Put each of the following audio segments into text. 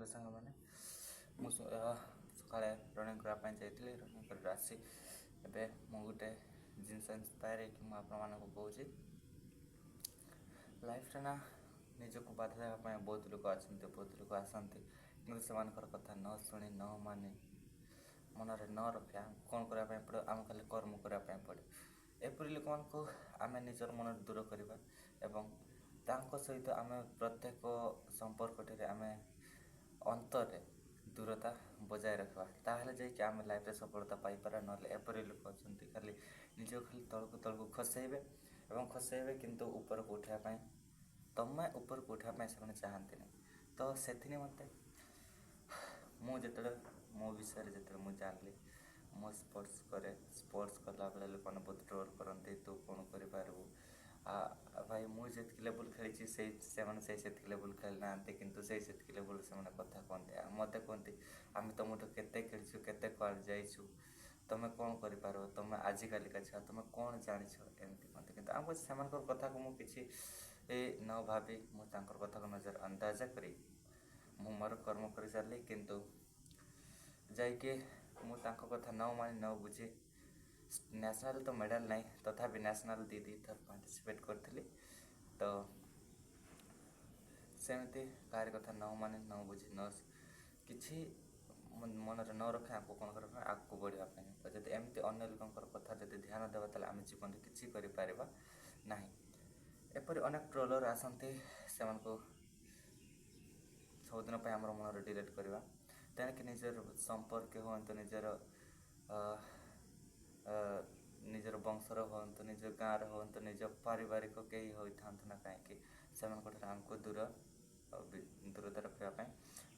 Hello ସାଙ୍ଗମାନେ, ମୁଁ ସକାଳେ ରନିଂ କରିବା ପାଇଁ ଯାଇଥିଲି। ରନିଂ କରି ଆସି ଏବେ ମୁଁ ଗୋଟେ ଜିନିଷ ଇନ୍ସପାୟାର ହେଇକି ମୁଁ ଆପଣମାନଙ୍କୁ କହୁଛି। ଲାଇଫ୍ରେ ନା ନିଜକୁ ବାଧା ଦେବା ପାଇଁ ବହୁତ ଲୋକ ଅଛନ୍ତି, ବହୁତ ଲୋକ ଆସନ୍ତି, କିନ୍ତୁ ସେମାନଙ୍କର କଥା ନ ଶୁଣି, ନ ମାନି, ମନରେ ନ ରଖି ଆମକୁ କ'ଣ କରିବା ପାଇଁ ପଡ଼ିବ? ଆମକୁ ଖାଲି କର୍ମ କରିବା ପାଇଁ ପଡ଼ିବ। ଏପରି ଲୋକମାନଙ୍କୁ ଆମେ ନିଜର ମନରେ ଦୂର କରିବା ଏବଂ ତାଙ୍କ ସହିତ ଆମେ ପ୍ରତ୍ୟେକ ସମ୍ପର୍କଟିରେ ଆମେ ଅନ୍ତରରେ ଦୂରତା ବଜାୟ ରଖିବା, ତାହେଲେ ଯାଇକି ଆମେ ଲାଇଫ୍ରେ ସଫଳତା ପାଇପାରିବା। ନହେଲେ ଏପରି ଲୋକ ଅଛନ୍ତି, ଖାଲି ନିଜକୁ ଖାଲି ତଳକୁ ତଳକୁ ଖସେଇବେ ଏବଂ ଖସେଇବେ, କିନ୍ତୁ ଉପରକୁ ଉଠିବା ପାଇଁ, ତମେ ଉପରକୁ ଉଠିବା ପାଇଁ ସେମାନେ ଚାହାନ୍ତିନି। ତ ସେଥି ନିମନ୍ତେ ମୁଁ ଯେତେବେଳେ ମୋ ବିଷୟରେ ଯେତେବେଳେ ମୁଁ ଜାଣିଲି, ମୁଁ ସ୍ପୋର୍ଟସ୍ କରେ। ସ୍ପୋର୍ଟସ୍ କଲାବେଳେ ଲୋକମାନେ ବହୁତ ଟ୍ରୋଲ୍ କରନ୍ତି, ତୁ କ'ଣ କରିପାରିବୁ ଭାଇ? ମୁଁ ଯେତିକି ଲେବୁଲ୍ ଖେଳିଛି, ସେଇ ସେମାନେ ସେଇ ସେତିକି ଲେବୁଲ୍ ଖେଳି ନାହାନ୍ତି, କିନ୍ତୁ ସେଇ ସେତିକି ଲେବୁଲ୍ ସେମାନେ କଥା କୁହନ୍ତି। ମୋତେ କୁହନ୍ତି, ଆମେ ତୁମଠୁ କେତେ ଖେଳିଛୁ, କେତେ କୁଆଡ଼େ ଯାଇଛୁ, ତୁମେ କ'ଣ କରିପାରିବ? ତୁମେ ଆଜିକାଲିକା ଛୁଆ, ତୁମେ କ'ଣ ଜାଣିଛ? ଏମିତି କୁହନ୍ତି। କିନ୍ତୁ ଆମକୁ ସେମାନଙ୍କର କଥାକୁ ମୁଁ କିଛି ନ ଭାବି, ମୁଁ ତାଙ୍କର କଥାକୁ ନଜର ଅନ୍ଦାଜ କରି ମୁଁ ମୋର କର୍ମ କରିଚାଲିଲି। କିନ୍ତୁ ଯାଇକି ମୁଁ ତାଙ୍କ କଥା ନ ମାନି, ନ ବୁଝି ନ୍ୟାସନାଲ୍ ତ ମେଡ଼ାଲ୍ ନାହିଁ, ତଥାପି ନ୍ୟାସନାଲ୍ ଦୁଇ ଦୁଇ ଥର ପାର୍ଟିସିପେଟ୍ କରିଥିଲି। ତ ସେମିତି କାହାରି କଥା ନ ମାନି, ନ ବୁଝି, ନ କିଛି ମନରେ ନ ରଖି ଆମକୁ କ'ଣ କରିବା ପାଇଁ, ଆଗକୁ ବଢ଼ିବା ପାଇଁ। ଯଦି ଏମିତି ଅନ୍ୟ ଲୋକଙ୍କର କଥା ଯଦି ଧ୍ୟାନ ଦେବା, ତାହେଲେ ଆମେ ଜୀବନରେ କିଛି କରିପାରିବା ନାହିଁ। ଏପରି ଅନେକ ଟ୍ରୋଲର୍ ଆସନ୍ତି, ସେମାନଙ୍କୁ ସବୁଦିନ ପାଇଁ ଆମର ମନରେ ଡିଲିଟ୍ କରିବା। ତେଣିକି ନିଜର ସମ୍ପର୍କୀୟ ହୁଅନ୍ତୁ, ନିଜର ବଂଶର ହୁଅନ୍ତୁ, ନିଜ ଗାଁର ହୁଅନ୍ତୁ, ନିଜ ପାରିବାରିକ କେହି ହୋଇଥାନ୍ତୁ ନା କାହିଁକି, ସେମାନଙ୍କ ଠାରୁ ଆମକୁ ଦୂରତା ରଖିବା ପାଇଁ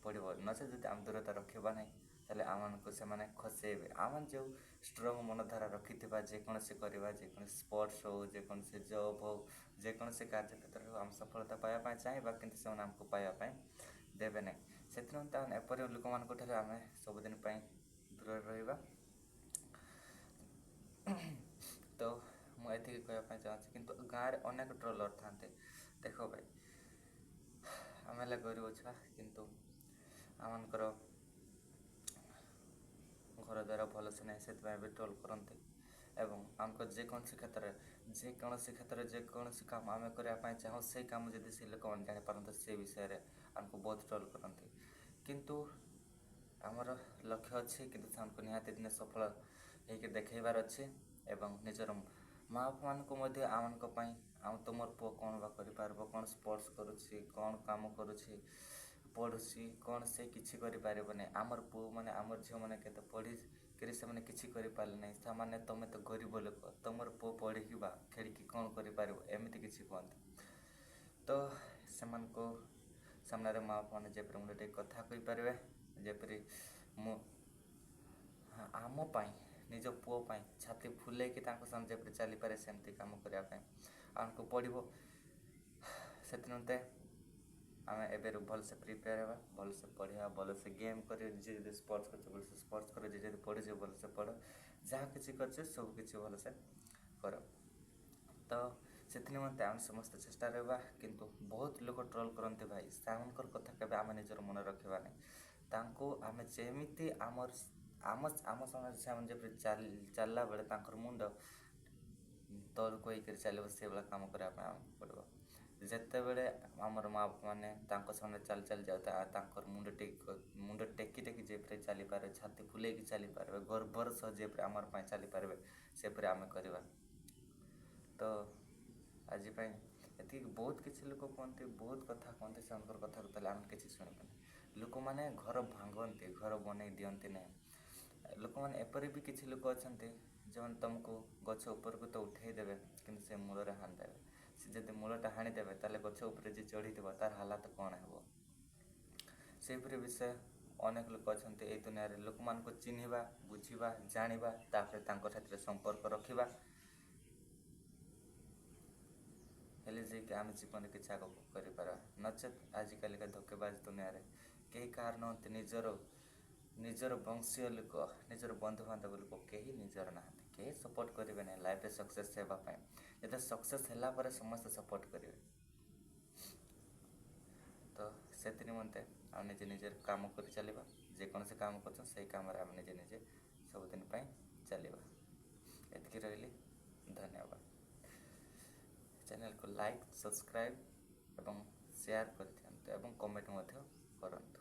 ପଡ଼ିବ। ନଚେତ୍ ଯଦି ଆମେ ଦୂରତା ରଖିବା ନାହିଁ, ତାହେଲେ ଆମମାନଙ୍କୁ ସେମାନେ ଖସେଇବେ। ଆମେ ଯେଉଁ ଷ୍ଟ୍ରଙ୍ଗ ମନଧାରା ରଖିଥିବା, ଯେକୌଣସି କରିବା, ଯେକୌଣସି ସ୍ପୋର୍ଟସ୍ ହଉ, ଯେକୌଣସି ଜବ୍ ହଉ, ଯେକୌଣସି କାର୍ଯ୍ୟ କ୍ଷେତ୍ରରେ ହଉ, ଆମେ ସଫଳତା ପାଇବା ପାଇଁ ଚାହିଁବା, କିନ୍ତୁ ସେମାନେ ଆମକୁ ପାଇବା ପାଇଁ ଦେବେ ନାହିଁ। ସେଥିପାଇଁ ତାମାନେ ଏପରି ଲୋକମାନଙ୍କ ଠାରୁ ଆମେ ସବୁଦିନ ପାଇଁ ଦୂରରେ ରହିବା। ତ ମୁଁ ଏତିକି କହିବା ପାଇଁ ଚାହୁଁଛି। କିନ୍ତୁ ଗାଁରେ ଅନେକ ଟ୍ରୋଲର୍ ଥାନ୍ତି। ଦେଖ ଭାଇ, ଆମେ ହେଲେ ଗରିବ ଛୁଆ, କିନ୍ତୁ ଆମମାନଙ୍କର ଘର ଦ୍ୱାରା ଭଲସେ ନାହିଁ, ସେଥିପାଇଁ ବି ଟ୍ରୋଲ୍ କରନ୍ତି। ଏବଂ ଆମକୁ ଯେକୌଣସି କ୍ଷେତ୍ରରେ ଯେକୌଣସି କାମ ଆମେ କରିବା ପାଇଁ ଚାହୁଁ, ସେଇ କାମ ଯଦି ସେ ଲୋକମାନେ ଜାଣିପାରନ୍ତି, ସେ ବିଷୟରେ ଆମକୁ ବହୁତ ଟ୍ରୋଲ୍ କରନ୍ତି। କିନ୍ତୁ ଆମର ଲକ୍ଷ୍ୟ ଅଛି, କିନ୍ତୁ ସେମାନଙ୍କୁ ନିହାତି ଦିନେ ସଫଳ ହେଇକି ଦେଖେଇବାର ଅଛି। ଏବଂ ନିଜର ମା ବାପାମାନଙ୍କୁ ମଧ୍ୟ ଆମମାନଙ୍କ ପାଇଁ, ଆଉ ତୁମର ପୁଅ କ'ଣ ବା କରିପାରିବ? କ'ଣ ସ୍ପୋର୍ଟସ୍ କରୁଛି, କ'ଣ କାମ କରୁଛି, ପଢ଼ୁଛି, କ'ଣ ସେ କିଛି କରିପାରିବନି। ଆମର ପୁଅମାନେ, ଆମର ଝିଅମାନେ କେତେ ପଢ଼ିକିରି ସେମାନେ କିଛି କରିପାରିଲେ ନାହିଁ। ସେମାନେ ତୁମେ ତ ଗରିବ ଲୋକ, ତୁମର ପୁଅ ପଢ଼ିକି ବା ଖେଳିକି କ'ଣ କରିପାରିବ? ଏମିତି କିଛି କୁହନ୍ତି। ତ ସେମାନଙ୍କୁ ସାମ୍ନାରେ ମା ବାପାମାନେ ଯେପରି ମୁଣ୍ଡ ଟିକେ କଥା କହିପାରିବେ, ଯେପରି ମୁଁ ଆମ ପାଇଁ, ନିଜ ପୁଅ ପାଇଁ ଛାତି ଫୁଲେଇକି ତାଙ୍କ ସାଙ୍ଗେ ଯେପରି ଚାଲିପାରେ, ସେମିତି କାମ କରିବା ପାଇଁ ଆମକୁ ପଡ଼ିବ। ସେଥିନିମନ୍ତେ ଆମେ ଏବେରୁ ଭଲସେ ପ୍ରିପେୟାର ହେବା, ଭଲସେ ପଢ଼ିବା, ଭଲସେ ଗେମ୍ କରିବା। ଯିଏ ଯଦି ସ୍ପୋର୍ଟସ୍ କରୁଛ, ଭଲସେ ସ୍ପୋର୍ଟସ୍ କର। ଯିଏ ଯଦି ପଢ଼ୁଛ, ଭଲସେ ପଢ଼। ଯାହା କିଛି କରୁଛ, ସବୁ କିଛି ଭଲସେ କର। ତ ସେଥି ନିମନ୍ତେ ଆମେ ସମସ୍ତେ ଚେଷ୍ଟା ରହିବା। କିନ୍ତୁ ବହୁତ ଲୋକ ଟ୍ରୋଲ୍ କରନ୍ତି ଭାଇ, ସେମାନଙ୍କର କଥା କେବେ ଆମେ ନିଜର ମନେ ରଖିବା ନାହିଁ। ତାଙ୍କୁ ଆମେ ଯେମିତି ଆମର ଆମ ଆମ ସାମ୍ନାରେ ସେମାନେ ଯେପରି ଚାଲିଲା ବେଳେ ତାଙ୍କର ମୁଣ୍ଡ ତଳକୁ ହେଇକରି ଚାଲିବ, ସେଇଭଳିଆ କାମ କରିବା ପାଇଁ ଆମକୁ ପଡ଼ିବ। ଯେତେବେଳେ ଆମର ମା ବାପାମାନେ ତାଙ୍କ ସାମ୍ନାରେ ଚାଲି ଚାଲି ଯାଉଥାଏ, ତାଙ୍କର ମୁଣ୍ଡ ଟେକି ଟେକି ଯେପରି ଚାଲିପାରିବେ, ଛାତି ଫୁଲେଇକି ଚାଲିପାରିବେ, ଗର୍ବର ସହ ଯେପରି ଆମର ପାଇଁ ଚାଲିପାରିବେ, ସେପରି ଆମେ କରିବା। ତ ଆଜି ପାଇଁ ଏତିକି। ବହୁତ କିଛି ଲୋକ କୁହନ୍ତି, ବହୁତ କଥା କୁହନ୍ତି। ସେମାନଙ୍କର କଥାକୁ ତାହେଲେ ଆମେ କିଛି ଶୁଣିବାନି। ଲୋକମାନେ ଘର ଭାଙ୍ଗନ୍ତି, ଘର ବନେଇ ଦିଅନ୍ତି ନାହିଁ। ଲୋକମାନେ ଏପରି ବି କିଛି ଲୋକ ଅଛନ୍ତି, ଯେଉଁମାନେ ତୁମକୁ ଗଛ ଉପରକୁ ତ ଉଠେଇ ଦେବେ, କିନ୍ତୁ ସେ ମୂଳରେ ହାଣିଦେବେ। ସେ ଯଦି ମୂଳଟା ହାଣିଦେବେ, ତାହେଲେ ଗଛ ଉପରେ ଯିଏ ଚଢ଼ିଥିବ ତାର ହାଲାତ କ'ଣ ହେବ? ସେହିପରି ବିଷୟ ଅନେକ ଲୋକ ଅଛନ୍ତି ଏଇ ଦୁନିଆରେ। ଲୋକମାନଙ୍କୁ ଚିହ୍ନିବା, ବୁଝିବା, ଜାଣିବା, ତାପରେ ତାଙ୍କ ସାଥିରେ ସମ୍ପର୍କ ରଖିବା ହେଲେ ଯାଇକି ଆମେ ଜୀବନରେ କିଛି ଆଗକୁ କରିପାରିବା। ନଚେତ୍ ଆଜିକାଲିକା ଧୋକେବାଜ ଦୁନିଆରେ କେହି କାହାର ନୁହନ୍ତି। ନିଜର ବଂଶୀୟ ଲୋକ, ନିଜର ବନ୍ଧୁବାନ୍ଧବ ଲୋକ କେହି ନିଜର ନାହାନ୍ତି। କେହି ସପୋର୍ଟ କରିବେ ନାହିଁ ଲାଇଫରେ ସକ୍ସେସ୍ ହେବା ପାଇଁ। ଯେତେବେଳେ ସକ୍ସେସ୍ ହେଲା ପରେ ସମସ୍ତେ ସପୋର୍ଟ କରିବେ। ତ ସେଥି ନିମନ୍ତେ ଆମେ ନିଜେ ନିଜର କାମ କରି ଚାଲିବା। ଯେକୌଣସି କାମ କରୁଛ, ସେଇ କାମରେ ଆମେ ନିଜେ ନିଜେ ସବୁଦିନ ପାଇଁ ଚାଲିବା। ଏତିକି ରହିଲି, ଧନ୍ୟବାଦ। ଚ୍ୟାନେଲକୁ ଲାଇକ୍, ସବସ୍କ୍ରାଇବ୍ ଏବଂ ସେୟାର କରିଦିଅନ୍ତୁ ଏବଂ କମେଣ୍ଟ ମଧ୍ୟ କରନ୍ତୁ।